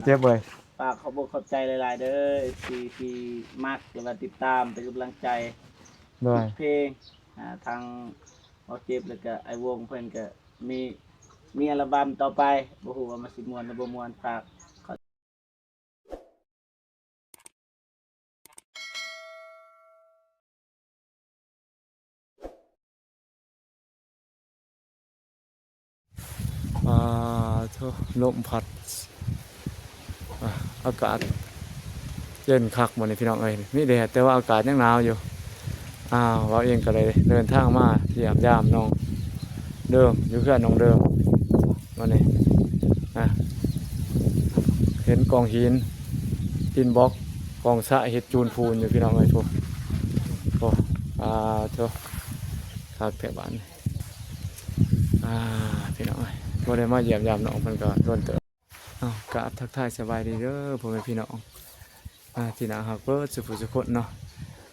ເຈັບເວີຍ. ຝາກຂອບອົກຂອບໃຈຫຼາຍໆເດີ ເອັຟຊີ ທີ່ມັກ ແລະວ່າຕິດຕາມເປັນກຳລັງໃຈ ໂດຍ ທຸກເພງ ອ່າ ທັງເບົາເຈັບ ແລະກະອ້າຍວົງເພິ່ນກະມີ ມີອັລບັມຕໍ່ໄປ ບໍ່ຮູ້ວ່າມັນຊິມ່ວນຫຼືບໍ່ມ່ວນ ຝາກ ປາໂທ້ ລົມພັດ ອາ ອາກາດເຢັນຄັກມື້ນີ້ພີ່ນ້ອງເອີຍ ມີແດດ ແຕ່ວ່າອາກາດຍັງໜາວຢູ່. ອ້າວ ເວົ້າເອງກໍເລີຍເດີນທາງມາຢ້ຽມຢາມນ້ອງເດີມ ຢູ່ເຮືອນນ້ອງເດີມມື້ນີ້ ອາ ເຫັນກອງຫີນ ຕີນບອກ ກອງຊະເຮັດຈູນພູນຢູ່ພີ່ນ້ອງເອີຍ ໂອ້ ໂອ້ ອາ ໂທ້ ຄັກແທ້ບາດນີ້ ອາ ພີ່ນ້ອງເອີຍ ບໍ່ໄດ້ມາຢ້ຽມຢາມນ້ອງເພິ່ນກໍດົນເຕີບ. ເອົາ ກາບທັກທາຍສະບາຍດີເດີພໍ່ແມ່ພີ່ນ້ອງ ອ່າ ທີ່ໜ້າຮັກເບິດສູ່ຜູ້ສູ່ຄົນເນາະ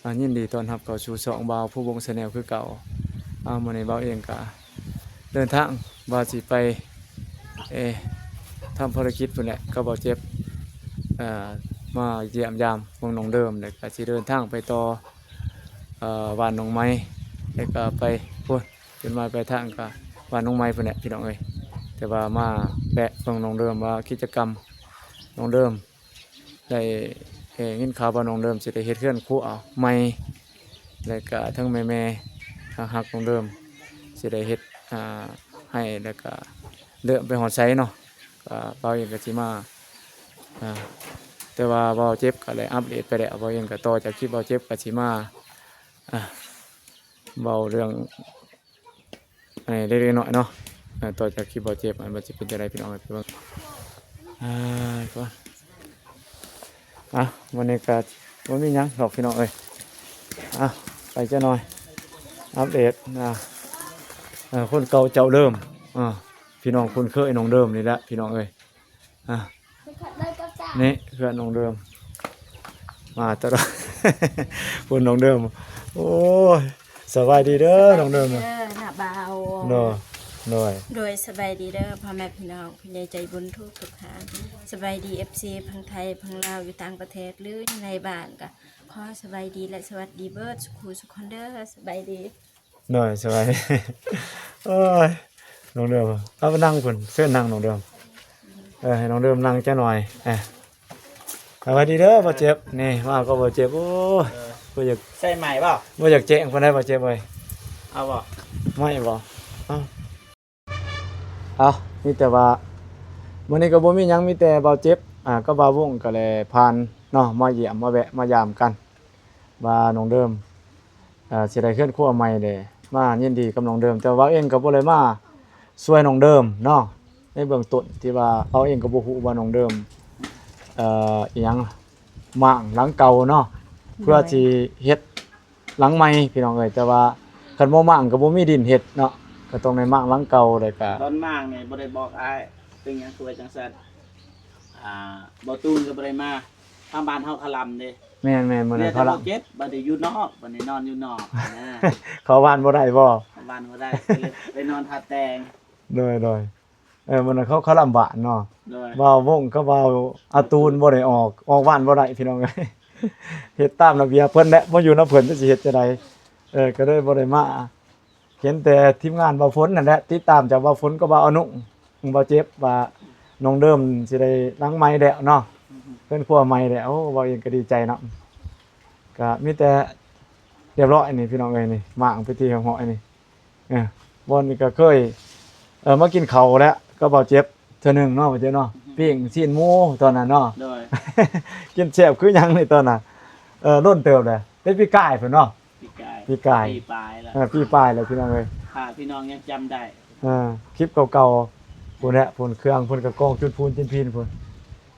ອ່າ ຍິນດີຕ້ອນຮັບເຂົ້າສູ່ຊ່ອງບ່າວພູວົງ Channel ຄືເກົ່າ. ອ່າ ມື້ນີ້ບ່າວເອງກະເດີນທາງວ່າຊິໄປ ເອ ທຳພາລະກິດພຸ້ນແຫຼະ ກັບບ່າວເຈັບ ເອີ ມາຢ້ຽມຢາມເບິ່ງນ້ອງເດີມ ແລ້ວກະຊິເດີນທາງໄປຕໍ່ ເອີ ບ້ານໜອງໄມ້ ແລ້ວກະໄປພຸ້ນ ຈຸດໝາຍປາຍທາງກະບ້ານໜອງໄມ້ພຸ້ນແຫຼະພີ່ນ້ອງເອີຍ. ແຕ່ວ່າມາແວະເບິ່ງນ້ອງເດີມວ່າກິດຈະກຳນ້ອງເດີມ ໄດ້ ເອີ ຍິນຂ່າວວ່ານ້ອງເດີມຊິໄດ້ເຮັດເຮືອນຄົວໃໝ່ ແລ້ວກະທັງແມ່ໆຮັກໆນ້ອງເດີມຊິໄດ້ເຮັດ ອ່າ ໃຫ້ ແລ້ວກະເລີ່ມໄປຮອດໃສເນາະ ກະບ່າວເອງກະຊິມາ ອ່າ ແຕ່ວ່າບ່າວເຈັບກະໄດ້ອັບເດດໄປແລ້ວ ບ່າວເອງກະຕໍ່ຈາກຄລິບບ່າວເຈັບກະຊິມາ ອ່າ ເວົ້າເລື່ອງ ອັນນີ້ເລັກໆນ້ອຍໆເນາະ ເອີ ຕໍ່ຈາກຄລິບບ່າວເຈັບ ມັນຊິເປັນຈັ່ງໃດພີ່ນ້ອງເອີຍ ໄປເບິ່ງ ອ່າ ກ່ອນ ອ່ະ ມື້ນີ້ກະບໍ່ມີຫຍັງດອກພີ່ນ້ອງເອີຍ ອ່ະ ໄປຈັກໜ່ອຍ ອັບເດດ ອ່າ ເອີ ຄົນເກົ່າເຈົ້າເດີມ ອ່າ ພີ່ນ້ອງຄຸ້ນເຄີຍນ້ອງເດີມນີ້ແຫຼະພີ່ນ້ອງເອີຍ. ອ່ະ ນີ້ເຮືອນນ້ອງເດີມ ມາຕະຫຼອດ ພຸ້ນນ້ອງເດີມ ໂອ້ຍ ສະບາຍດີເດີນ້ອງເດີມ ເດີນ້າບ່າວ ໂດຍ ໂດຍ ໂດຍ ສະບາຍດີເດີພໍ່ແມ່ພີ່ນ້ອງ ຜູ້ໃຫຍ່ໃຈບຸນທຸກໆທ່ານ ສະບາຍດີ ເອັຟຊີ ຝັ່ງໄທ ຝັ່ງລາວ ຢູ່ຕ່າງປະເທດ ຫຼື ຢູ່ໃນບ້ານ ກະຂໍສະບາຍດີ ແລະ ສະຫວັດດີເບິດສູ່ຄູ່ສູ່ຄົນເດີ ສະບາຍດີ. ໂດຍ ສະບາຍດີ ໂອ້ຍ ນ້ອງເດີມ ເອົາໄປນັ່ງພຸ້ນ ເຊີນນັ່ງນ້ອງເດີມ ເອີ ໃຫ້ນ້ອງເດີມນັ່ງຈັກໜ່ອຍ ເອີ ສະບາຍດີເດີບ່າວເຈັບ ນີ້ມາກັບບ່າວເຈັບ ໂອ້ຍ ເອີ ບໍ່ຢາກ ໃສ່ໄມ້ບໍ່ ບໍ່ຢາກແຈ້ງປານໃດບ່າວເຈັບເອີຍ ເອົາບໍ່ ໄມ້ບໍ່ ເອົາ ເອົາ ມີແຕ່ວ່າ ມື້ນີ້ກໍບໍ່ມີຫຍັງ ມີແຕ່ບ່າວເຈັບ ອ່າ ກັບບ່າວວົງກໍແລະຜ່ານເນາະ ມາຢ້ຽມມາແວະມາຢາມກັນ ວ່ານ້ອງເດີມ ເອີ ຊິໄດ້ເຮືອນຄົວໃໝ່ເດ້ ມາຍິນດີກັບນ້ອງເດີມ ແຕ່ວ່າເອງກໍບໍ່ໄດ້ມາຊ່ວຍນ້ອງເດີມເນາະ ໃນເບື້ອງຕົ້ນທີ່ວ່າເຮົາເອງກໍບໍ່ຮູ້ວ່ານ້ອງເດີມ ເອີ ອີຫຍັງ ມ້າງຫຼັງເກົ່າເນາະ ເພື່ອຊິເຮັດ ຫຼັງໃໝ່ພີ່ນ້ອງເອີຍ ແຕ່ວ່າຄັນບໍ່ມ້າງກໍບໍ່ມີດິນເຮັດເນາະ ກໍຕ້ອງໄດ້ມ້າງຫຼັງເກົ່າ ແລ້ວກະ ຕອນມ້າງນີ້ບໍ່ໄດ້ບອກອ້າຍ ເປັນຫຍັງຄືວ່າຈັ່ງຊັ້ນ ອ່າ ບ່າວຕູນກໍບໍ່ໄດ້ມາ ທາງບ້ານເຮົາຄະລຳເດ້ ແມ່ນໆ ມື້ນັ້ນຄະລຳ ເຈັບ ບັດນີ້ຢູ່ນອກ ບັດນີ້ນອນຢູ່ນອກນະ ເຂົ້າບ້ານບໍ່ໄດ້ບໍ່ ເຂົ້າບ້ານບໍ່ໄດ້ ກໍເລີຍໄປນອນທ່າແຕ່ງ ໂດຍໆ ເອີ ມື້ນັ້ນເຂົາຄະລຳບ້ານເນາະ ໂດຍ ບ່າວວົງກັບບ່າວອາຕູນບໍ່ໄດ້ອອກ ອອກບ້ານບໍ່ໄດ້ພີ່ນ້ອງເອີຍ ເຮັດຕາມລະບຽບເພິ່ນແຫຼະ ບໍ່ຢູ່ນຳເພິ່ນຈະຊິເຮັດຈັ່ງໃດ ເອີ ກໍເລີຍບໍ່ໄດ້ມາ ເຫັນແຕ່ທີມງານບ່າວຝົນນັ້ນແຫຼະ ຕິດຕາມຈາກບ່າວຝົນກັບບ່າວອານຸ ບ່າວເຈັບວ່ານ້ອງເດີມຊິໄດ້ຫຼັງໃໝ່ແລ້ວເນາະ ເຮືອນຄົວໃໝ່ແລ້ວ ໂອ້ ເວົ້າເອງກໍດີໃຈເນາະ ກໍມີແຕ່ຮຽບຮ້ອຍນີ້ພີ່ນ້ອງເອີຍ ນີ້ມ້າງເປັນທີ່ຮຽບຮ້ອຍນີ້ ເອີ ບ່ອນນີ້ກໍເຄີຍ ເອີ ມາກິນເຂົ້າແລ້ວກັບບ່າວເຈັບເທື່ອໜຶ່ງເນາະ ບ່າວເຈັບເນາະ ປີ້ງຊີ້ນໝູຕອນນັ້ນເນາະ ໂດຍ ກິນແຊບຄືຫຍັງນີ້ຕອນນັ້ນ ເອີ ດົນເຕີບແລ້ວ ແຕ່ປີກາຍພຸ້ນເນາະ ປີກາຍ ປີກາຍ ປີປາຍແລ້ວ ເອີ ປີປາຍແລ້ວພີ່ນ້ອງເອີຍ ຖ້າພີ່ນ້ອງຍັງຈຳໄດ້ ເອີ ຄລິບເກົ່າໆ ພຸ້ນແຫຼະ ພຸ້ນເຄື່ອງ ພຸ້ນກະກອງຈຸດພູນຈິນພີນພຸ້ນ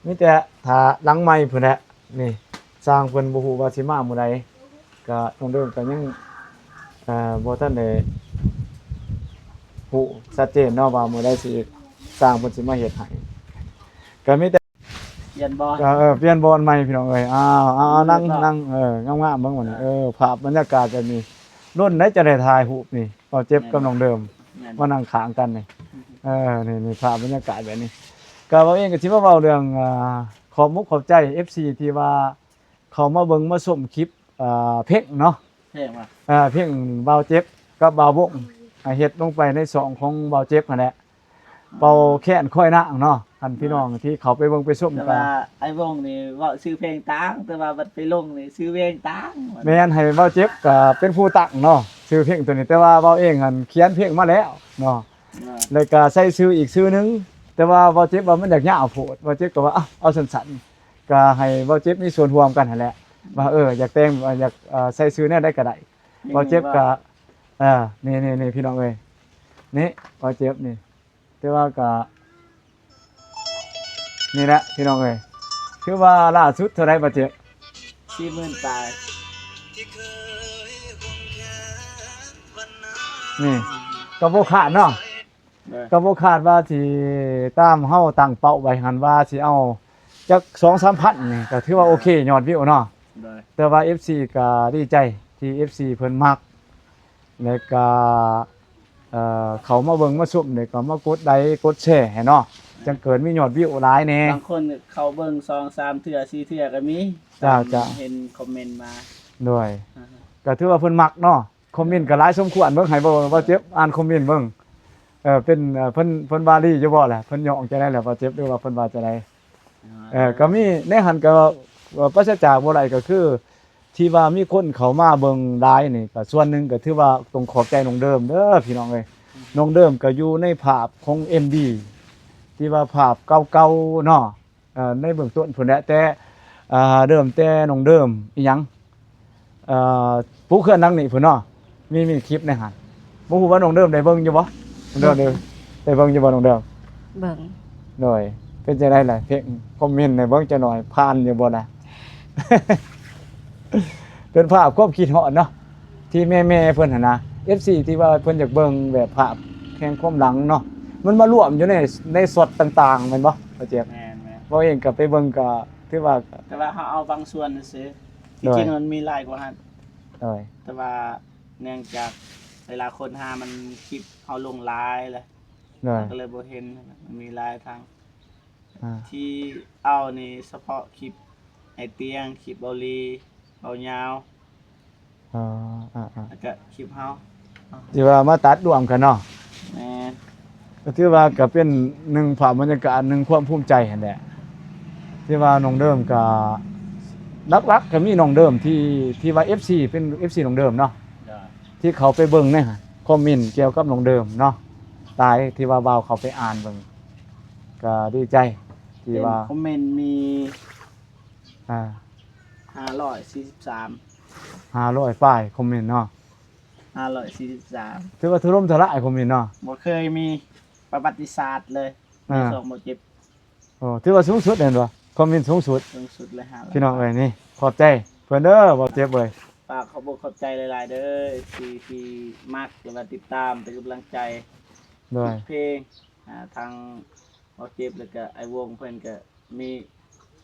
ມີແຕ່ຖ້າຫຼັງໃໝ່ພຸ້ນແຫຼະ ນີ້ ຊ່າງເພິ່ນບໍ່ຮູ້ວ່າຊິມາມື້ໃດ ກະນ້ອງເດີມກະຍັງ ເອີ ບໍ່ທັນໄດ້ຮູ້ຊັດເຈນເນາະວ່າມື້ໃດຊິ ຊ່າງເພິ່ນຊິມາເຮັດໃຫ້ ກະມີແຕ່ ປ່ຽນບ່ອນ ເອີ ປ່ຽນບ່ອນໃໝ່ພີ່ນ້ອງເອີຍ ອ້າວ ເອົາ ເອົາ ນັ່ງ ນັ່ງ ເອີ ງາມໆ ເບິ່ງບັດນີ້ ເອີ ພາບບັນຍາກາດແບບນີ້ ດົນໃດຈະໄດ້ຖ່າຍຮູບນີ້ ບ່າວເຈັບກັບນ້ອງເດີມ ແມ່ນ ມານັ່ງຂ້າງກັນນີ້ ເອີ ນີ້ ນີ້ ພາບບັນຍາກາດແບບນີ້ ກໍເວົ້າເອງກໍຊິມາເວົ້າເລື່ອງ ອ່າ ຂອບມຸກຂອບໃຈເອັຟຊີທີ່ວ່າເຂົ້າມາເບິ່ງມາຊົມຄລິບ ອ່າ ເພງເນາະ ເພງວ່າ ອ່າ ເພງບ່າວເຈັບກັບບ່າວວົງ ອ່າ ເຮັດລົງໄປໃນຊ່ອງຂອງບ່າວເຈັບຫັ້ນແຫຼະ ເປົ່າແຄ້ນຄອຍນາງເນາະ ຄັນພີ່ນ້ອງທີ່ເຂົ້າໄປເບິ່ງໄປຊົມ ແຕ່ວ່າ ກໍ ອ້າຍວົງນີ້ເວົ້າຊື່ເພງຕ່າງ ແຕ່ວ່າບັດໄປລົງນີ້ຊື່ເພງຕ່າງ. ແມ່ນ ໃຫ້ບ່າວເຈັບກໍເປັນຜູ້ຕັ້ງເນາະ ຊື່ເພງໂຕນີ້ ແຕ່ວ່າເວົ້າເອງຫັ້ນຂຽນເພງມາແລ້ວເນາະ ແລ້ວກໍໃສ່ຊື່ອີກຊື່ໜຶ່ງ ແຕ່ວ່າບ່າວເຈັບວ່າມັນຢາກຍາວໂພດ ບ່າວເຈັບກໍວ່າ ເອົາ ເອົາສັ້ນໆ ກໍໃຫ້ບ່າວເຈັບມີສ່ວນຮ່ວມກັນຫັ້ນແຫຼະ ວ່າ ເອີ ຢາກແຕ່ງ ຢາກ ເອີ ໃສ່ຊື່ແນວໃດກໍໄດ້ ບ່າວເຈັບກໍ ເອີ ນີ້ໆໆ ພີ່ນ້ອງເອີຍ ນີ້ບ່າວເຈັບນີ້ ແຕ່ວ່າກໍ ນີ້ແຫຼະພີ່ນ້ອງເອີຍ ຄືວ່າລ່າສຸດເທົ່າໃດບ່າວເຈັບ? ສີ່ໝື່ນປາຍ ນີ້ ກໍບໍ່ຂາດເນາະ ໂດຍ ກໍບໍ່ຂາດວ່າຊິຕາມເຮົາຕັ້ງເປົ້າໄວ້ຫັ້ນວ່າຊິເອົາຈັກສອງສາມພັນນີ້ ກໍຖືວ່າໂອເຄຍອດວິວເນາະ ໂດຍ ແຕ່ວ່າເອັຟຊີກໍດີໃຈທີ່ເອັຟຊີເພິ່ນມັກ ແລ້ວກໍ ເອີ ເຂົ້າມາເບິ່ງມາຊົມນີ້ກໍມາກົດໄລກົດແຊໃຫ້ເນາະ ຈັ່ງເກີດມີຍອດວິວຫຼາຍແດ່ ບາງຄົນເຂົ້າເບິ່ງສອງສາມເທື່ອສີ່ເທື່ອກໍມີ ເຈົ້າ ເຈົ້າ ເຫັນຄອມເມັນມາ ໂດຍ ອ່າຮະ ກໍຖືວ່າເພິ່ນມັກເນາະ ຄອມເມັນກໍຫຼາຍສົມຄວນ ເບິ່ງໃຫ້ບໍ່ ບ່າວເຈັບອ່ານຄອມເມັນເບິ່ງ ເອີ ເປັນ ເອີ ເພິ່ນ ເພິ່ນວ່າດີຢູ່ບໍ່ລະ ເພິ່ນຍ້ອງຈັ່ງໃດລະ ບ່າວເຈັບ ຫຼືວ່າເພິ່ນວ່າຈັ່ງໃດ? ເອີ ກໍມີໃນຫັ້ນກໍ ເອີ ປາສະຈາກບໍ່ໄດ້ກໍຄື ທີ່ວ່າມີຄົນເຂົ້າມາເບິ່ງຫຼາຍນີ້ ກໍສ່ວນໜຶ່ງກໍຖືວ່າຕ້ອງຂອບໃຈນ້ອງເດີມເດີພີ່ນ້ອງເອີຍ ນ້ອງເດີມກໍຢູ່ໃນພາບຂອງເອັມວີ ທີ່ວ່າພາບເກົ່າໆເນາະ ເອີ ໃນເບື້ອງຕົ້ນພຸ້ນແຫຼະ ແຕ່ ເອີ ເລີ່ມແຕ່ນ້ອງເດີມ ອີ່ຫຍັງ ເອີ ປູກເຮືອນຫຼັງນີ້ພຸ້ນເນາະ ມີ ມີຄລິບໃນຫັ້ນ ບໍ່ຮູ້ວ່ານ້ອງເດີມໄດ້ເບິ່ງຢູ່ບໍ່? ນ້ອງເດີມໄດ້ ໄດ້ເບິ່ງຢູ່ບໍ່ນ້ອງເດີມ? ເບິ່ງ ໂດຍ ເປັນຈັ່ງໃດລະ ເພງຄອມເມັນໃຫ້ເບິ່ງຈັກໜ່ອຍ ຜ່ານຢູ່ບໍ່ລະ? ເປັນພາບຄວາມຄິດຮອດເນາະ ທີ່ແມ່ໆເພິ່ນຫັ້ນນະ ເອັຟຊີທີ່ວ່າເພິ່ນຢາກເບິ່ງແບບພາບແຫ່ງຄວາມຫຼັງເນາະ ມັນມາລວມຢູ່ໃນ ໃນຊັອດຕ່າງໆແມ່ນບໍ່ ບ່າວເຈັບ? ແມ່ນໆ ເວົ້າເອງກໍໄປເບິ່ງກໍຖືວ່າ ແຕ່ວ່າເຮົາເອົາບາງສ່ວນຊື່ໆ ໂດຍ ທີ່ຈິງມັນມີຫຼາຍກວ່າຫັ້ນ ໂດຍ ແຕ່ວ່າເນື່ອງຈາກເວລາຄົ້ນຫາມັນ ຄລິບເຮົາລົງຫຼາຍແລ້ວ ໂດຍ ເຮົາກໍເລີຍບໍ່ເຫັນ ມັນມີຫຼາຍທາງ ອ່າ ທີ່ເອົານີ້ສະເພາະຄລິບອ້າຍຕຽງ ຄລິບເບົາຫຼີ ເບົາຍາວ ອໍ ອ່າໆ ແລ້ວກະຄລິບເຮົາ ທີ່ວ່າມາຕັດລວມກັນເນາະ ແມ່ນ ກໍຖືວ່າກໍເປັນໜຶ່ງພາບບັນຍາກາດ ໜຶ່ງຄວາມພູມໃຈຫັ້ນແຫຼະ ທີ່ວ່ານ້ອງເດີມກໍ ຫຼັກໆກໍມີນ້ອງເດີມທີ່ ທີ່ວ່າເອັຟຊີ ເປັນເອັຟຊີນ້ອງເດີມເນາະ ໂດຍ ທີ່ເຂົ້າໄປເບິ່ງໃນຄອມເມັນກ່ຽວກັບນ້ອງເດີມເນາະ ຫຼາຍ ທີ່ວ່າບ່າວເຂົ້າໄປອ່ານເບິ່ງ ກໍດີໃຈທີ່ວ່າ ເຫັນຄອມເມັນມີ ອ່າ ຫ້າຮ້ອຍສີ່ສິບສາມ ຫ້າຮ້ອຍປາຍຄອມເມັນເນາະ ຫ້າຮ້ອຍສີ່ສິບສາມ ຖືວ່າຖະຫຼົ່ມທະລາຍຄອມເມັນເນາະ ບໍ່ເຄີຍມີປະຫວັດຕິສາດເລີຍ ອ່າ ໃນຊ່ອງບໍ່ເຈັບ ໂອ້ ຖືວ່າສູງສຸດແມ່ນບໍ່? ຄອມເມັນສູງສຸດ ສູງສຸດເລີຍ ຫ້າຮ້ອຍ ພີ່ນ້ອງເອີຍ ນີ້ ຂອບໃຈເພິ່ນເດີ ບໍ່ເຈັບເອີຍ ຝາກຂອບອົກຂອບໃຈຫຼາຍໆເດີ ທີ່ ທີ່ມັກ ຫຼືວ່າຕິດຕາມເປັນກຳລັງໃຈ ໂດຍ ເພງ ອ່າ ທາງບໍ່ເຈັບ ແລ້ວກະອ້າຍວົງເພິ່ນກະມີ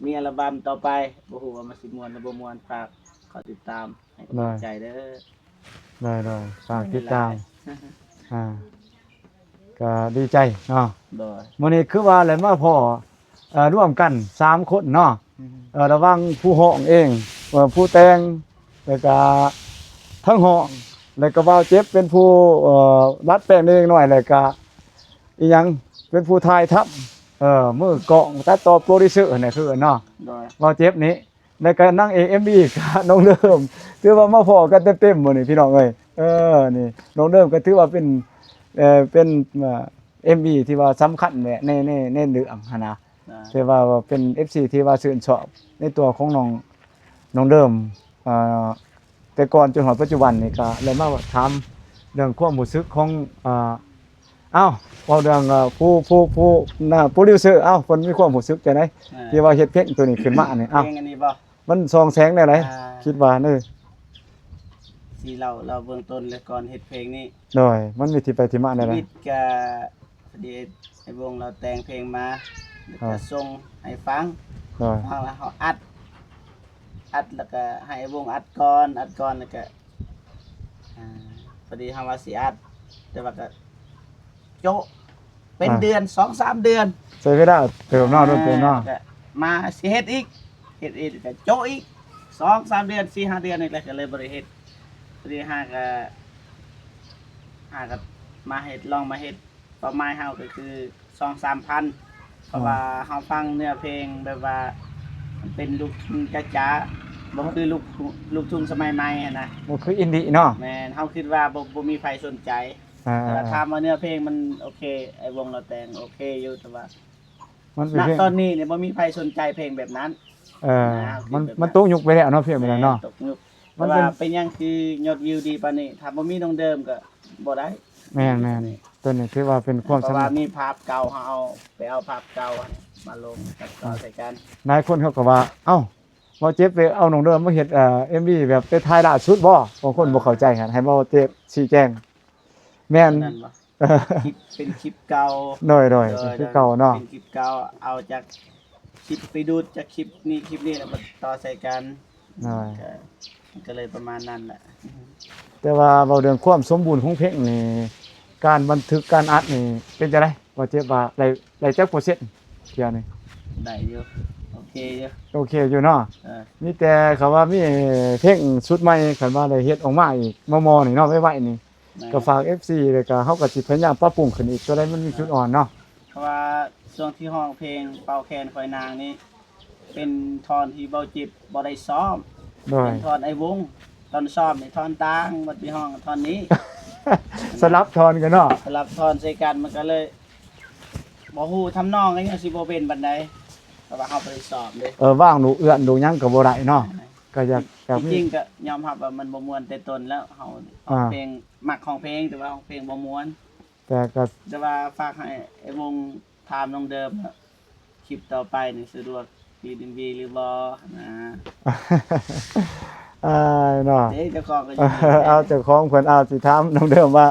ມີອັລບັມຕໍ່ໄປ ບໍ່ຮູ້ວ່າມັນຊິມ່ວນຫຼືບໍ່ມ່ວນ ຝາກເຂົ້າຕິດຕາມໃຫ້ກຳລັງໃຈເດີ ໂດຍ ໂດຍ ຝາກຕິດຕາມ ອ່າ ກໍດີໃຈເນາະ ໂດຍ ມື້ນີ້ຄືວ່າແຫຼະມາພໍ້ ເອີ ລວມກັນສາມຄົນເນາະ ອືມ ເອີ ລະຫວ່າງຜູ້ຮ້ອງເອງ ເອີ ຜູ້ແຕ່ງ ແລ້ວກະທັງຮ້ອງ ແລ້ວກະບ່າວເຈັບເປັນຜູ້ ເອີ ດັດແປງເລັກໆນ້ອຍໆ ແລ້ວກະ ອີ່ຫຍັງ ເປັນຜູ້ຖ່າຍທຳ ເອີ ມືກ້ອງ ຕັດຕໍ່ ໂປຣດິວເຊີຫັ້ນແຫຼະ ຄືເອີ້ນເນາະ ໂດຍ ບ່າວເຈັບນີ້ ແລ້ວກໍນາງເອກເອັມວີ ກໍນ້ອງເດີມ ຖືວ່າມາພໍ້ກັນເຕັມໆມື້ນີ້ພີ່ນ້ອງເອີຍ ເອີ ນີ້ນ້ອງເດີມກໍຖືວ່າເປັນ ເອີ ເປັນ ເອີ ເອັມວີທີ່ວ່າສຳຄັນແຫຼະ ໃນ ໃນ ໃນເລື່ອງຫັ້ນນະ ແຕ່ວ່າ ວ່າເປັນເອັຟຊີທີ່ວ່າຊື່ນຊອບໃນຕົວຂອງນ້ອງ ນ້ອງເດີມ ເອີ ແຕ່ກ່ອນຈົນຮອດປັດຈຸບັນນີ້ ກໍເລີຍມາຖາມເລື່ອງຄວາມຮູ້ສຶກຂອງ ເອີ ເອົ້າ ເວົ້າເລື່ອງ ເອີ ຜູ້ ຜູ້ ຜູ້ ນະ ໂປຣດິວເຊີ ເອົ້າ ເພິ່ນມີຄວາມຮູ້ສຶກຈັ່ງໃດ ອ່າ ທີ່ວ່າເຮັດເພງໂຕນີ້ຂຶ້ນມານີ້ ເອົ້າ ເພງອັນນີ້ບໍ່? ມັນສ່ອງແສງແນວໃດ? ອ່າ ຄິດວ່າ ເອີ ຊິເລົ່າ ເລົ່າເບື້ອງຕົ້ນເລີຍ ກ່ອນເຮັດເພງນີ້ ໂດຍ ມັນມີທີ່ໄປທີ່ມາແນວໃດ? ຊີວິດກະ ພໍດີໄອ້ວົງລາວແຕ່ງເພງມາ ແລ້ວກໍ ອ່າ ສົ່ງໃຫ້ຟັງ ໂດຍ ຟັງແລ້ວເຮົາອັດ ອັດແລ້ວກໍໃຫ້ໄອ້ວົງອັດກ່ອນ ອັດກ່ອນແລ້ວກໍ ອ່າ ພໍດີເຮົາວ່າຊິອັດ ແຕ່ວ່າກໍໂຈະ ເປັນເດືອນ ສອງສາມເດືອນ ໃຊ້ເວລາເຕີບເນາະ ດົນເຕີບເນາະ ແລ້ວກໍມາຊິເຮັດອີກ ເຮັດອີກກໍໂຈະອີກ ສອງສາມເດືອນ ສີ່ຫ້າເດືອນນີ້ແຫຼະ ກໍເລີຍບໍ່ໄດ້ເຮັດ. ພໍດີຫາກໍ ຫາກໍມາເຮັດ ລອງມາເຮັດ ເປົ້າໝາຍເຮົາກໍຄືສອງສາມພັນ ເພາະວ່າເຮົາຟັງເນື້ອເພງແບບວ່າມັນເປັນລູກທຸ່ງຈ໋າໆ ບໍ່ຄືລູກ ລູກທຸ່ງສະໄໝໃໝ່ຫັ້ນນະ ບໍ່ຄືອິນດີເນາະ. ແມ່ນ ເຮົາຄິດວ່າບໍ່ ບໍ່ມີໃຜສົນໃຈ ອ່າ ແຕ່ວ່າຖາມວ່າເນື້ອເພງມັນໂອເຄ ໄອ້ວົງລາວແຕ່ງໂອເຄຢູ່ ແຕ່ວ່າ ມັນເປັນ ນະ ເພງ ຕອນນີ້ນີ້ບໍ່ມີໃຜສົນໃຈເພງແບບນັ້ນ ເອີ ນະ ມັນ ມັນຕົກຍຸກໄປແລ້ວເນາະ ເພງແບບນັ້ນເນາະ ແມ່ນ ຕົກຍຸກ ມັນເປັນ ແຕ່ວ່າເປັນຫຍັງຄືຍອດວິວດີປານນີ້ ຖ້າບໍ່ມີນ້ອງເດີມກໍບໍ່ໄດ້. ແມ່ນໆ ຕົວນີ້ຖືວ່າເປັນຄວາມ ເພາະວ່າມີພາບເກົ່າ ເຮົາເອົາ ໄປເອົາພາບເກົ່າຫັ້ນມາລົງກັບເກົ່າໃສ່ກັນ ຫຼາຍຄົນເຂົາກໍວ່າ ເອົ້າ ບໍ່ເຈັບໄປເອົານ້ອງເດີມມາເຮັດ ເອີ ເອັມວີ ແບບໄປຖ່າຍລ່າສຸດບໍ່? ບາງຄົນບໍ່ເຂົ້າໃຈຫັ້ນ ໃຫ້ບໍ່ເຈັບຊີ້ແຈງ ແມ່ນ ອັນນັ້ນບໍ່? ເອີ ຄລິບ ເປັນຄລິບເກົ່າ ໂດຍໆ ໂດຍ ເປັນຄລິບເກົ່າເນາະ ເປັນຄລິບເກົ່າ ເອົາຈາກຄລິບໄປດູດຈາກຄລິບນີ້ ຄລິບນີ້ ແລ້ວມາຕໍ່ໃສ່ກັນ ໂດຍ ກໍ ມັນກໍເລີຍປະມານນັ້ນແຫຼະ. ແຕ່ວ່າເວົ້າເລື່ອງຄວາມສົມບູນຂອງເພງນີ້ ການບັນທຶກ ການອັດນີ້ເປັນຈັ່ງໃດ? ບໍ່ເຈັບວ່າໄດ້ ໄດ້ຈັກເປີເຊັນ ເທື່ອນີ້? ໄດ້ຢູ່ ໂອເຄຢູ່ ໂອເຄຢູ່ເນາະ ເອີ ມີແຕ່ຄຳວ່າມີເພງຊຸດໃໝ່ ຄັນວ່າໄດ້ເຮັດອອກມາອີກ ມໍ່ໆ ນີ້ເນາະ ໄວໆ ນີ້ ແມ່ນ ກໍຝາກເອັຟຊີ ແລ້ວກໍເຮົາກໍຊິພະຍາຍາມປັບປຸງຂຶ້ນອີກ ຕົວໃດມັນມີຈຸດອ່ອນເນາະ ເພາະວ່າຊ່ວງທີ່ຮ້ອງເພງເປົ່າແຄນຂ້ອຍນາງນີ້ ເປັນທ່ອນທີ່ເບົາຈິບບໍ່ໄດ້ຊ້ອມ ໂດຍ ເປັນທ່ອນອ້າຍວົງ ຕອນຊ້ອມນີ້ທ່ອນຕ່າງ ບັດໄປຮ້ອງທ່ອນນີ້ ສະຫຼັບທ່ອນກັນເນາະ ສະຫຼັບທ່ອນໃສ່ກັນ ມັນກໍເລີຍບໍ່ຮູ້ທຳນອງ ກໍຍັງຊິບໍ່ເປັນປານໃດ ເພາະວ່າເຮົາບໍ່ໄດ້ຊ້ອມເດ້ ເອີ ວາງດູເອື້ອນດູຫຍັງກໍບໍ່ໄດ້ເນາະ ອ່າ ກໍຢາກ ຢາກມີ ຈິງໆ ກໍຍອມຮັບວ່າມັນບໍ່ມ່ວນແຕ່ຕົ້ນແລ້ວ ເຮົາ ອ່າ ຮ້ອງເພງ ມັກຮ້ອງເພງ ແຕ່ວ່າຮ້ອງເພງບໍ່ມ່ວນ ແຕ່ກໍ ແຕ່ວ່າຝາກໃຫ້ອ້າຍວົງຖາມນ້ອງເດີມ ຄລິບຕໍ່ໄປນີ້ສະດວກດີດີ ຫຼືບໍ່ນະ ອ້າຍເນາະ ເດ້ ເຈົ້າຂອງກໍ ເອົາ ເຈົ້າຂອງເພິ່ນ ເອົາ ຊິຖາມນ້ອງເດີມວ່າ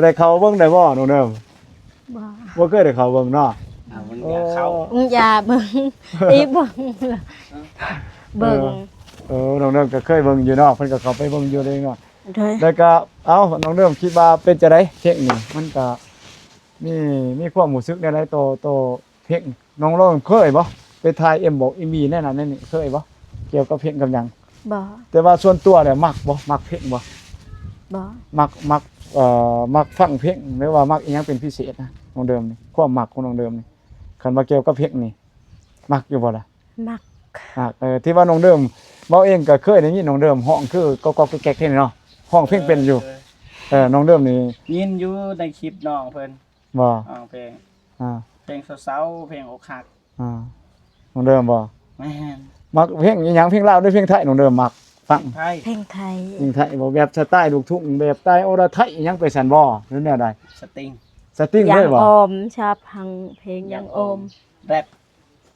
ໄດ້ເຂົ້າເບິ່ງໄດ້ບໍ່ນ້ອງເດີມ? ບໍ່ ບໍ່ເຄີຍໄດ້ເຂົ້າເບິ່ງເນາະ ເອົາເບິ່ງ ໂອ້ ຢ່າເຂົ້າ ອືມ ຢ່າເບິ່ງ ອີເບິ່ງ ເອີ ເບິ່ງ ເອີ ນ້ອງເດີມກໍເຄີຍເບິ່ງຢູ່ເນາະ ເພິ່ນກໍເຂົ້າໄປເບິ່ງຢູ່ເດ້ເນາະ ໂດຍ ແລ້ວກໍ ເອົ້າ ນ້ອງເດີມຄິດວ່າເປັນຈັ່ງໃດເພງນີ້ ມັນກໍ ມີ ມີຄວາມຮູ້ສຶກແນວໃດຕໍ່ ຕໍ່ເພງ? ນ້ອງລອງເຄີຍບໍ່? ໄປຖ່າຍເອັມ ເອັມວີ ແນວນັ້ນແນວນີ້ ເຄີຍບໍ່? ກ່ຽວກັບເພງກັບຫຍັງ? ບໍ່ ແຕ່ວ່າສ່ວນຕົວແລ້ວມັກບໍ່? ມັກເພງບໍ່? ບໍ່ ມັກ ມັກ ເອີ ມັກຟັງເພງ ຫຼືວ່າມັກອີ່ຫຍັງເປັນພິເສດນະ? ນ້ອງເດີມນີ້ ຄວາມມັກຂອງນ້ອງເດີມນີ້ ຄັນວ່າກ່ຽວກັບເພງນີ້ ມັກຢູ່ບໍ່ລະ? ມັກ ມັກ ເອີ ທີ່ວ່ານ້ອງເດີມ ເວົ້າເອງກໍເຄີຍໄດ້ຍິນນ້ອງເດີມຮ້ອງຄືກອກໆແກກໆເດ້ເນາະ ຮ້ອງເພງເປັນຢູ່ ເອີ ເອີ ນ້ອງເດີມນີ້ ຍິນຢູ່ໃນຄລິບນ້ອງເພິ່ນ ບໍ່ ຮ້ອງເພງ ອ່າ ເພງເສົ້າໆ ເພງອົກຫັກ ອ່າ ນ້ອງເດີມບໍ່? ແມ່ນ ມັກເພງອີ່ຫຍັງ? ເພງລາວ ຫຼື ເພງໄທ? ນ້ອງເດີມມັກຟັງ ເພງໄທ ເພງໄທ ເພງໄທບໍ່? ແບບສະໄຕລູກທຸ່ງ ແບບສະໄຕອໍລະໄທອີ່ຫຍັງໄປຊັ້ນບໍ່? ຫຼືແນວໃດ? ສະຕິງ ສະຕິງເລີຍບໍ່? ຢາງໂອມ ຊອບຟັງເພງຢາງໂອມ ຢາງໂອມ ແຣັບ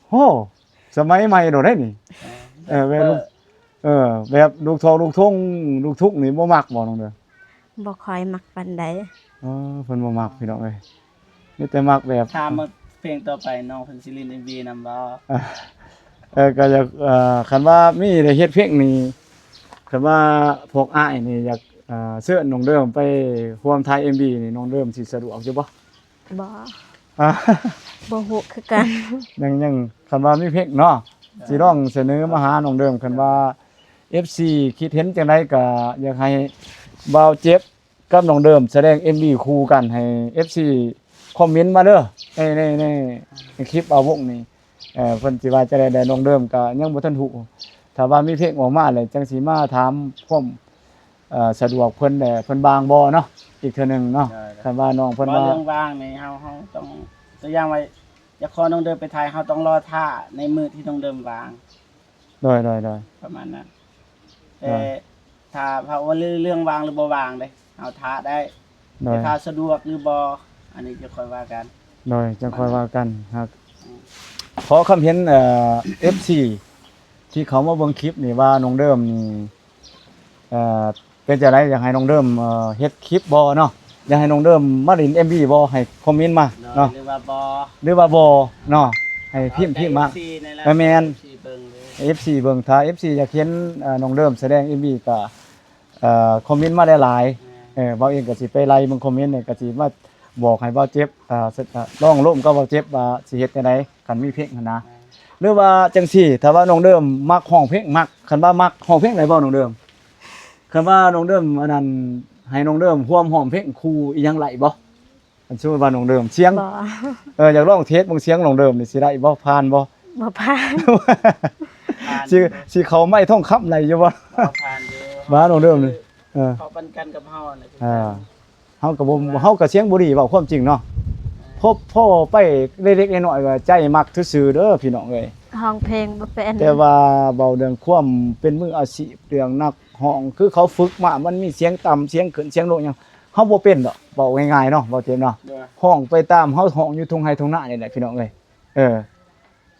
ໂຫ ສະໄໝໃໝ່ໂດດເດ້ນີ້ ເອີ ແບບ ເອີ ແບບລູກທອງລູກທົ່ງ ລູກທຸ່ງນີ້ບໍ່ມັກບໍ່ນ້ອງເດີ? ບໍ່ຄ່ອຍມັກປານໃດ ເອີ ເພິ່ນບໍ່ມັກພີ່ນ້ອງເອີຍ ມີແຕ່ມັກແບບ ຖາມວ່າເພງຕໍ່ໄປນ້ອງເພິ່ນຊິຫຼິ້ນເອັມວີນຳບໍ່? ເອີ ກໍຢາກ ເອີ ຄັນວ່າມີໄດ້ເຮັດເພງນີ້ ຄັນວ່າພວກອ້າຍນີ້ຢາກ ເອີ ເຊີນນ້ອງເດີມໄປຮ່ວມຖ່າຍເອັມວີນີ້ ນ້ອງເດີມຊິສະດວກຢູ່ບໍ່? ບໍ່ ອ່າ ບໍ່ຮູ້ຄືກັນ ຍັງ ຍັງ ຄັນວ່າມີເພງເນາະ ອ່າ ຊິລອງສະເໜີມາຫານ້ອງເດີມ ຄັນວ່າເອັຟຊີຄິດເຫັນຈັ່ງໃດ ກໍຢາກໃຫ້ບ່າວເຈັບກັບນ້ອງເດີມສະແດງເອັມວີຄູ່ກັນ ໃຫ້ເອັຟຊີຄອມເມັນມາເດີ ໃນ ໃນ ໃນ ໃນຄລິບບ່າວວົງນີ້ ເອີ ເພິ່ນຊິວ່າຈັ່ງໃດແດ່ ນ້ອງເດີມກໍຍັງບໍ່ທັນຮູ້ ຖ້າວ່າມີເພງອອກມາແລ້ວ ຈັ່ງຊິມາຖາມຄວາມ ເອີ ສະດວກເພິ່ນແດ່ ເພິ່ນວ່າງບໍ່ເນາະ ອີກເທື່ອໜຶ່ງເນາະ ໂດຍ ຄັນວ່ານ້ອງເພິ່ນວ່າ ເລື່ອງວ່າງນີ້ ເຮົາ ເຮົາຕ້ອງ ຕົວຢ່າງວ່າ ຢາກຂໍນ້ອງເດີມໄປຖ່າຍ ເຮົາຕ້ອງລໍຖ້າໃນມື້ທີ່ນ້ອງເດີມວ່າງ ໂດຍ ໂດຍ ໂດຍ ປະມານນັ້ນ ໂດຍ ແຕ່ຖ້າ ຖ້າວ່າເລື່ອງວ່າງຫຼືບໍ່ວ່າງເດ້ ເຮົາຖ້າໄດ້ ໂດຍ ແຕ່ຖ້າສະດວກຫຼືບໍ່ ອັນນີ້ຈະຄ່ອຍວ່າກັນ ໂດຍ ຈັ່ງຄ່ອຍວ່າກັນ ຫາກ ອືມ ຂໍຄຳເຫັນ ເອີ ເອັຟຊີ ທີ່ເຂົ້າມາເບິ່ງຄລິບນີ້ວ່ານ້ອງເດີມນີ້ ເອີ ເປັນຈັ່ງໃດ ຢາກໃຫ້ນ້ອງເດີມ ເອີ ເຮັດຄລິບບໍ່ເນາະ ຢາກໃຫ້ນ້ອງເດີມມາຫຼິ້ນເອັມວີບໍ່ ໃຫ້ຄອມເມັນມາເນາະ ຫຼືວ່າບໍ່ ຫຼືວ່າບໍ່ເນາະ ໃຫ້ພິມ ພິມມາ ເອີ ແມ່ນ ເອັຟຊີເບິ່ງເລີຍ ເອັຟຊີເບິ່ງ ຖ້າເອັຟຊີຢາກເຫັນ ເອີ ນ້ອງເດີມສະແດງເອັມວີກໍ ເອີ ຄອມເມັນມາຫຼາຍໆ ແມ່ນ ເອີ ບ່າວເອງກໍຊິໄປໄລ່ເບິ່ງຄອມເມັນ ແລ້ວກໍຊິມາ ບອກໃຫ້ບ່າວເຈັບ ເອີ ລອງລົມກັບບ່າວເຈັບວ່າຊິເຮັດຈັ່ງໃດ ຄັນມີເພງຫັ້ນນະ. ຫຼືວ່າຈັ່ງຊີ້ ຖ້າວ່ານ້ອງເດີມມັກຮ້ອງເພງ ມັກ ຄັນວ່າມັກຮ້ອງເພງໄດ້ບໍ່ນ້ອງເດີມ? ຄັນວ່ານ້ອງເດີມ ອັນນັ້ນ ໃຫ້ນ້ອງເດີມຮ່ວມຮ້ອງເພງຄູ່ອີ່ຫຍັງໄດ້ບໍ່? ຄັນສົມມຸດວ່ານ້ອງເດີມສຽງ ບໍ່ ເອີ ຢາກລອງເທສເບິ່ງສຽງນ້ອງເດີມນີ້ ຊິໄດ້ບໍ່? ຜ່ານບໍ່? ບໍ່ຜ່ານ ຜ່ານ ຊິ ຊິເຂົ້າໄມທອງຄຳໄດ້ຢູ່ບໍ່? ບໍ່ຜ່ານຢູ່ ວ່ານ້ອງເດີມນີ້ ເອີ ເຂົ້າປັນກັນກັບເຮົາຫັ້ນແຫຼະ ເອີ ເຮົາກໍບໍ່ ເຮົາກໍສຽງບໍ່ດີ ເວົ້າຄວາມຈິງເນາະ ເອີ ພໍ ພໍໄປເລັກໆນ້ອຍໆ ວ່າໃຈມັກຊື່ໆເດີພີ່ນ້ອງເອີຍ ຮ້ອງເພງບໍ່ເປັນ ແຕ່ວ່າເວົ້າເລື່ອງຄວາມເປັນມືອາຊີບ ເລື່ອງນັກຮ້ອງ ຄືເຂົາຝຶກມາ ມັນມີສຽງຕ່ຳ ສຽງຂຶ້ນ ສຽງລົງຫຍັງ ເຮົາບໍ່ເປັນດອກ ເວົ້າງ່າຍໆເນາະ ເວົ້າເຈັບເນາະ ໂດຍ ຮ້ອງໄປຕາມເຮົາຮ້ອງຢູ່ທົ່ງໄຮ່ທົ່ງນານີ້ແຫຼະພີ່ນ້ອງເອີຍ ເອີ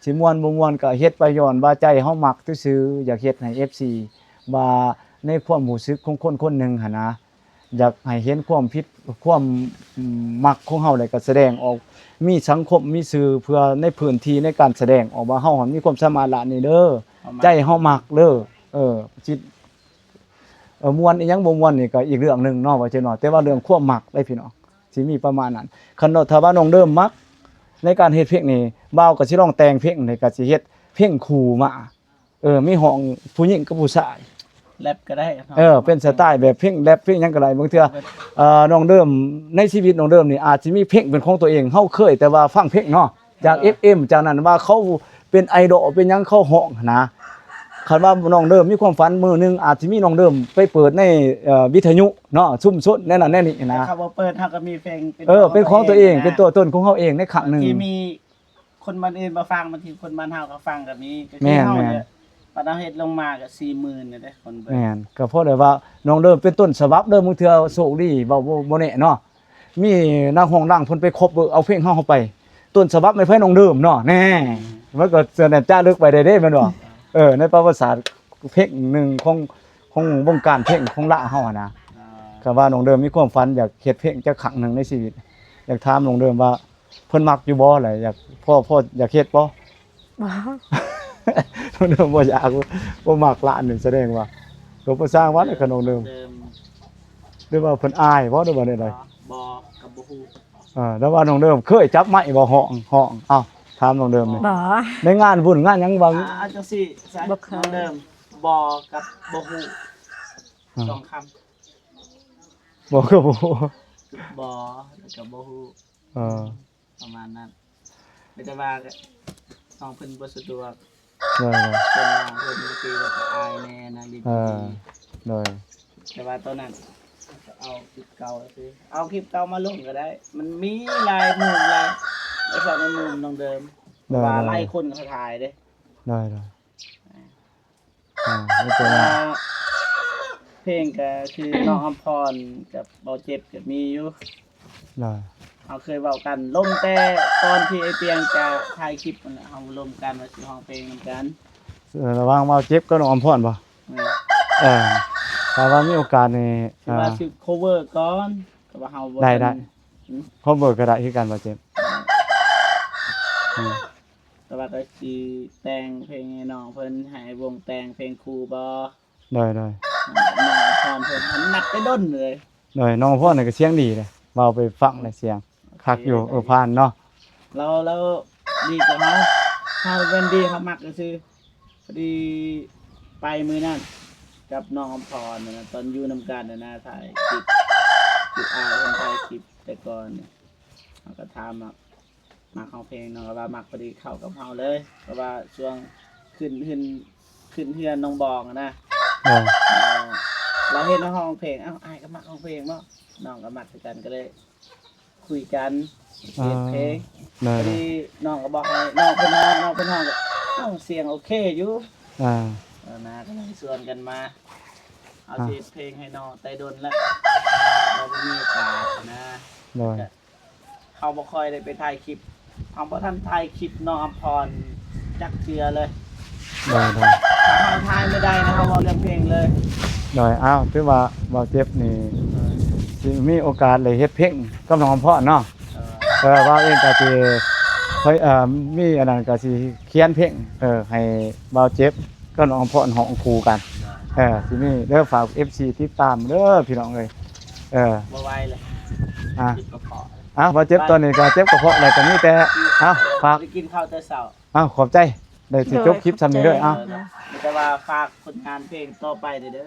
ຊິມ່ວນບໍ່ມ່ວນກໍເຮັດໄປຍ້ອນວ່າໃຈເຮົາມັກຊື່ໆ ຢາກເຮັດໃຫ້ເອັຟຊີ ວ່າໃນຄວາມຮູ້ສຶກຂອງຄົນຄົນໜຶ່ງຫັ້ນນະ ຢາກໃຫ້ເຫັນຄວາມຜິດ ຄວາມ ອືມ ມັກຂອງເຮົາ ແລ້ວກໍສະແດງອອກ ມີສັງຄົມ ມີສື່ ເພື່ອໃນພື້ນທີ່ໃນການສະແດງອອກວ່າເຮົາຫັ້ນມີຄວາມສາມາດດ້ານນີ້ເດີ ເຮົາມັກ ໃຈເຮົາມັກເດີ ເອີ ຊິ ເອີ ມ່ວນອີ່ຫຍັງບໍ່ມ່ວນນີ້ກໍອີກເລື່ອງໜຶ່ງເນາະ ວ່າຈັ່ງເນາະ ແຕ່ວ່າເລື່ອງຄວາມມັກເດ້ພີ່ນ້ອງ ຊິມີປະມານນັ້ນ ຄັນວ່າ ຖ້າວ່ານ້ອງເດີມມັກໃນການເຮັດເພງນີ້ ບ່າວກໍຊິລອງແຕ່ງເພງນີ້ ກໍຊິເຮັດເພງຄູ່ມາ ເອີ ມີຮ້ອງຜູ້ຍິງກັບຜູ້ຊາຍ ແຣັບກໍໄດ້ເນາະ ເອີ ເປັນສະໄຕແບບເພງແຣັບເພງຫຍັງກໍໄດ້ ບາງເທື່ອ ເອີ ນ້ອງເດີມ ໃນຊີວິດນ້ອງເດີມນີ້ອາດຊິມີເພງເປັນຂອງຕົວເອງ ເຮົາເຄີຍແຕ່ວ່າຟັງເພງເນາະ ຈາກ ເອີ ເອັຟເອັມ ຈາກນັ້ນວ່າເຂົາເປັນໄອດອລ ເປັນຫຍັງເຂົາຮ້ອງຫັ້ນນະ ຄັນວ່ານ້ອງເດີມມີຄວາມຝັນ ມື້ໜຶ່ງອາດຊິມີນ້ອງເດີມໄປເປີດໃນ ເອີ ວິທະຍຸເນາະ ຊຸມຊົນແນວນັ້ນແນວນີ້ນະ ຖ້າເຂົາບໍ່ເປີດ ເຮົາກໍມີເພງເປັນ ເອີ ຂອງ ເປັນຂອງຕົວເອງ ຕົວເອງ ເປັນຕົວຕົນຂອງເຮົາເອງໃນຄັ້ງໜຶ່ງ ທີ່ມີຄົນບ້ານອື່ນມາຟັງ ບາງທີຄົນບ້ານເຮົາກໍຟັງກໍມີ ກໍຄື ແມ່ນ ເຮົານີ້ແຫຼະ ບັດເຮົາເຮັດລົງມາກໍສີ່ໝື່ນແລ້ວເດ້ຄົນເບິ່ງ ແມ່ນ ກໍພໍໄດ້ວ່ານ້ອງເດີມເປັນຕົ້ນສະບັບເດີ ບາງເທື່ອໂຊກດີ ເວົ້າບໍ່ ບໍ່ແນ່ເນາະ ມີນັກຮ້ອງດັງເພິ່ນໄປຄັບເວີເອົາເພງເຮົາ ເຮົາໄປ ຕົ້ນສະບັບແມ່ນໃຜ ນ້ອງເດີມເນາະ ແນ່ ອືມ ມັນກໍສະແໜ້ຈາລຶກໄປໄດ້ເດ້ແມ່ນບໍ່ ເອີ ໃນປະຫວັດສາດເພງໜຶ່ງຂອງ ຂອງວົງການເພງຂອງລາວເຮົາຫັ້ນນະ ອ່າ ກໍວ່ານ້ອງເດີມມີຄວາມຝັນຢາກເຮັດເພງຈັກຄັ້ງໜຶ່ງໃນຊີວິດ ຢາກຖາມນ້ອງເດີມວ່າເພິ່ນມັກຢູ່ບໍ່ ແລະ ຢາກ ພໍ ພໍຢາກເຮັດບໍ່? ບໍ່ ນ້ອງເດີມບໍ່ຢາກ ບໍ່ມັກລະ ອັນນີ້ສະແດງວ່າ ກໍບໍ່ສ້າງວ່າ ເອີ ຂະນ້ອງເດີມ ເດີມ ຫຼືວ່າເພິ່ນອາຍບໍ່ ຫຼືວ່າແນວໃດ? ບໍ່ ກໍບໍ່ຮູ້ ເອີ ແຕ່ວ່ານ້ອງເດີມເຄີຍຈັບໄມບໍ່ ຮ້ອງ ຮ້ອງ ເອົ້າ ຖາມນ້ອງເດີມນີ້ ບໍ່ ໃນງານບຸນງານຫຍັງວ່າ ອ່າ ເອົາຈັ່ງຊີ້ຊະ ບໍ່ເຄີຍ ນ້ອງເດີມ ບໍ່ກັບບໍ່ຮູ້ ອ່າ ສອງຄຳ ບໍ່ກັບບໍ່ຮູ້ ບໍ່ ແລ້ວກໍບໍ່ຮູ້ ເອີ ປະມານນັ້ນ ມີແຕ່ວ່ານ້ອງເພິ່ນບໍ່ສະດວກ ໂດຍ ໂດຍ ເພິ່ນວ່າເພິ່ນບາງທີກໍອາຍແດ່ນະ ເອີ ໂດຍ ແຕ່ວ່າຕອນນັ້ນເອົາຄລິບເກົ່າຊື່ ເອົາຄລິບເກົ່າມາລົງກໍໄດ້ ມັນມີຫຼາຍມຸມຫຼາຍ ໂດຍສະເພາະໃນມຸມນ້ອງເດີມ ໂດຍ ວ່າ ໂດຍ ຫຼາຍຄົນກໍຖ່າຍເດ້ ໂດຍ ໂດຍ ອ່າ ມີແຕ່ວ່າ ອ່າ ເພງກໍຄືນ້ອງອຳພອນກັບເບົາເຈັບກໍມີຢູ່ ໂດຍ ເຮົາເຄີຍເວົ້າກັນ ລົມແຕ່ຕອນທີ່ໄອ້ປຽງຈະຖ່າຍຄລິບຫັ້ນແຫຼະ ເຮົາລົມກັນວ່າຊິຮ້ອງເພງນຳກັນ ເອີ ລະຫວ່າງເບົາເຈັບກັບນ້ອງອຳພອນບໍ່? ແມ່ນ ເອີ ຖ້າວ່າມີໂອກາດນີ້ ຄືວ່າ ອ່າ ຊິ cover ກ່ອນ ແຕ່ວ່າເຮົາບໍ່ ໄດ້ ໄດ້ ອືມ cover ກໍໄດ້ຄືກັນເບົາເຈັບ ອືມ ແຕ່ວ່າກໍຊິແຕ່ງເພງໃຫ້ນ້ອງເພິ່ນ ໃຫ້ວົງແຕ່ງເພງຄູ່ບໍ່? ໂດຍ ໂດຍ ນ້ອງອຳພອນເພິ່ນ ເພິ່ນນັດໄປດົນເລີຍ ໂດຍ ນ້ອງອຳພອນນີ້ກໍສຽງດີເດ້ ເວົ້າໄປຟັງແລ້ວສຽງຄັກຢູ່ ໂອເຄ ເອີ ຜ່ານເນາະ ລາວ ລາວດີກວ່າເຮົາ ເຮົາແມ່ນດີ ເຮົາມັກຊື່ໆ ພໍດີໄປມື້ນັ້ນກັບນ້ອງອຳພອນນະ ຕອນຢູ່ນຳກັນນະ ຖ່າຍຄລິບ ຢູ່ ອ້າຍເພິ່ນຖ່າຍຄລິບແຕ່ກ່ອນນີ້ ເຮົາກໍຖາມວ່າ ມັກຮ້ອງເພງ ນ້ອງກໍວ່າມັກ ພໍດີເຂົ້າກັບເຮົາເລີຍ ເພາະວ່າຊ່ວງຂຶ້ນເຮືອນ ຂຶ້ນເຮືອນນ້ອງບອງນະ ເອີ ເອີ ລາວເຫັນເຮົາຮ້ອງເພງ ເອົ້າ ອ້າຍກໍມັກຮ້ອງເພງເນາະ ນ້ອງກໍມັກຄືກັນ ກໍເລີຍຄຸຍກັນ ເອີ ເຮັດເພງ ໂດຍ ພໍດີນ້ອງກໍບອກໃຫ້ນ້ອງເພິ່ນຮ້ອງ ນ້ອງເພິ່ນຮ້ອງກໍ ເອົ້າ ສຽງໂອເຄຢູ່ ອ່າ ເອີ ນະ ກໍເລີຍຊວນກັນມາ ເຮົາ ອ່າ ຊິເຮັດເພງໃຫ້ນ້ອງແຕ່ດົນລະ ເຮົາບໍ່ມີໂອກາດນະ ໂດຍ ເຮົາບໍ່ຄ່ອຍໄດ້ໄປຖ່າຍຄລິບ ເຮົາບໍ່ທັນຖ່າຍຄລິບນ້ອງອຳພອນຈັກເທື່ອເລີຍ ໂດຍ ໂດຍ ຖ້າເຮົາຖ່າຍມື້ໃດນະ ເຮົາເວົ້າເລື່ອງເພງເລີຍ ໂດຍ ອ້າວ ຖືວ່າບ່າວເຈັບນີ້ ເອີ ຊິມີໂອກາດໄດ້ເຮັດເພງກັບນ້ອງອຳພອນເນາະ ເອີ ເອີ ບ່າວເອງກໍຊິ ເອີ ມີອັນນັ້ນກໍຊິຂຽນເພງ ເອີ ໃຫ້ບ່າວເຈັບກັບນ້ອງອຳພອນຮ້ອງຄູ່ກັນ ເອີ ຊິມີເດີ ຝາກເອັຟຊີຕິດຕາມເດີພີ່ນ້ອງເອີຍ ເອີ ບໍ່ໄຫວເລີຍ ອ່າ ຄິດບໍ່ພໍ ເອົາ ບໍ່ເຈັບ ຕອນນີ້ກໍເຈັບກະເພາະແລ້ວ ກໍມີແຕ່ ເອົາ ຝາກ ໄດ້ກິນເຂົ້າແຕ່ເຊົ້າ. ເອົາ ຂອບໃຈ ໄດ້ຊິຈົບຄລິບຊ່ຳນີ້ເດີ. ເອົາ ມີແຕ່ວ່າຝາກຜົນງານເພງຕໍ່ໄປເດີ. ໂດ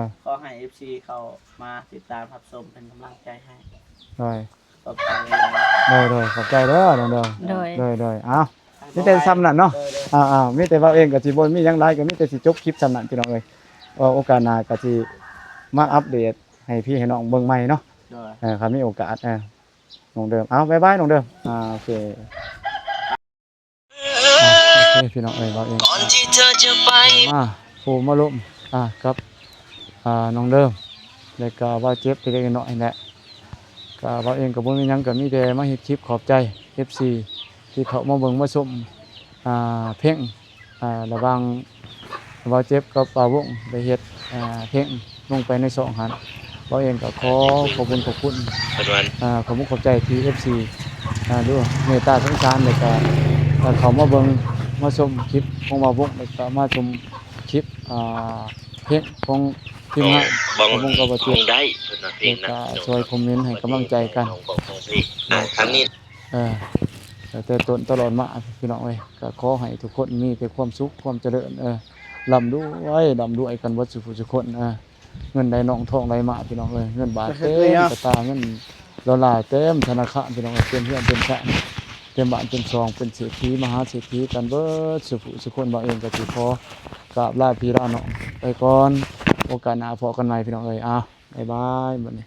ຍ ຂໍໃຫ້ເອັຟຊີເຂົ້າມາຕິດຕາມຮັບຊົມເປັນກຳລັງໃຈໃຫ້. ໂດຍ ຂອບໃຈຫຼາຍໆ. ໂດຍໆ ຂອບໃຈເດີນ້ອງເດີ. ໂດຍ ໂດຍໆ ເອົາ ມີແຕ່ຊ່ຳນັ້ນເນາະ. ໂດຍໆ ອ່າໆ ມີແຕ່ເວົ້າເອງກໍຊິບໍ່ມີຫຍັງຫຼາຍ ກໍມີແຕ່ຊິຈົບຄລິບຊ່ຳນັ້ນພີ່ນ້ອງເອີຍ. ວ່າໂອກາດໜ້າກໍຊິມາອັບເດດໃຫ້ພີ່ໃຫ້ນ້ອງເບິ່ງໃໝ່ເນາະ. ໂດຍ ເອີ ຄັນມີໂອກາດ ເອີ ນ້ອງເດີມ. ເອົາ ບາຍບາຍນ້ອງເດີມ. ອ່າ ໂອເຄ ອ່າ ໂອເຄ ພີ່ນ້ອງເອີຍ ເວົ້າເອງ ມາ ຜູ້ມາລົມ ອ່າ ກັບ ອ່າ ນ້ອງເດີມ ແລ້ວກໍເວົ້າເຈັບເລັກໆນ້ອຍໆແຫຼະ. ກໍເວົ້າເອງກໍບໍ່ມີຫຍັງ ກໍມີແຕ່ມາເຮັດຄລິບຂອບໃຈເອັຟຊີທີ່ເຂົ້າມາເບິ່ງມາຊົມ ອ່າ ເພງ ອ່າ ລະຫວ່າງ ເວົ້າເຈັບກັບບ່າວວົງໄດ້ເຮັດ ອ່າ ເພງລົງໄປໃນຊ່ອງຫັ້ນ. ເວົ້າເອງກໍຂໍຂອບຄຸນ ຂອບຄຸນ ເພິ່ນວ່າ ອ່າ ຂອບຄຸນຂອບໃຈທີ່ເອັຟຊີ ອ່າ ດູເມດຕາສົງສານ ແລ້ວກໍ ອ່າ ເຂົ້າມາເບິ່ງມາຊົມຄລິບຂອງບ່າວວົງ ແລ້ວກໍມາຊົມຄລິບ ອ່າ ເພງຂອງທີມງານບ່າວວົງກັບບ່າວເຈັບ ແລ້ວກໍຊ່ອຍຄອມເມັນໃຫ້ກຳລັງໃຈກັນ. ເອີ ຕັ້ງແຕ່ຕົ້ນຕະຫຼອດມາພີ່ນ້ອງເອີຍ ກໍຂໍໃຫ້ທຸກຄົນມີແຕ່ຄວາມສຸກຄວາມຈະເລີນ ເອີ ລ່ຳລວຍ ລ່ຳລວຍກັນເບິດສູ່ຜູ້ສູ່ຄົນ. ເອີ ເງິນໄຫຼນອງທອງໄຫຼມາພີ່ນ້ອງເອີຍ ເງິນບາດເຕັມກະຕາ ເງິນໂດລາເຕັມທະນາຄານພີ່ນ້ອງເອີຍ ເຕັມເຮືອນເຕັມຊານ ເຕັມບ້ານເຕັມຊ່ອງ ເປັນເສດຖີມະຫາເສດຖີກັນເບິດສູ່ຜູ້ສູ່ຄົນ. ບ່າວເອງກໍຊິຂໍກາບລາພີ່ລານ້ອງໄປກ່ອນ ໂອກາດໜ້າພໍ້ກັນໃໝ່ພີ່ນ້ອງເອີຍ. ອ້າວ ບາຍບາຍ ບັດນີ້.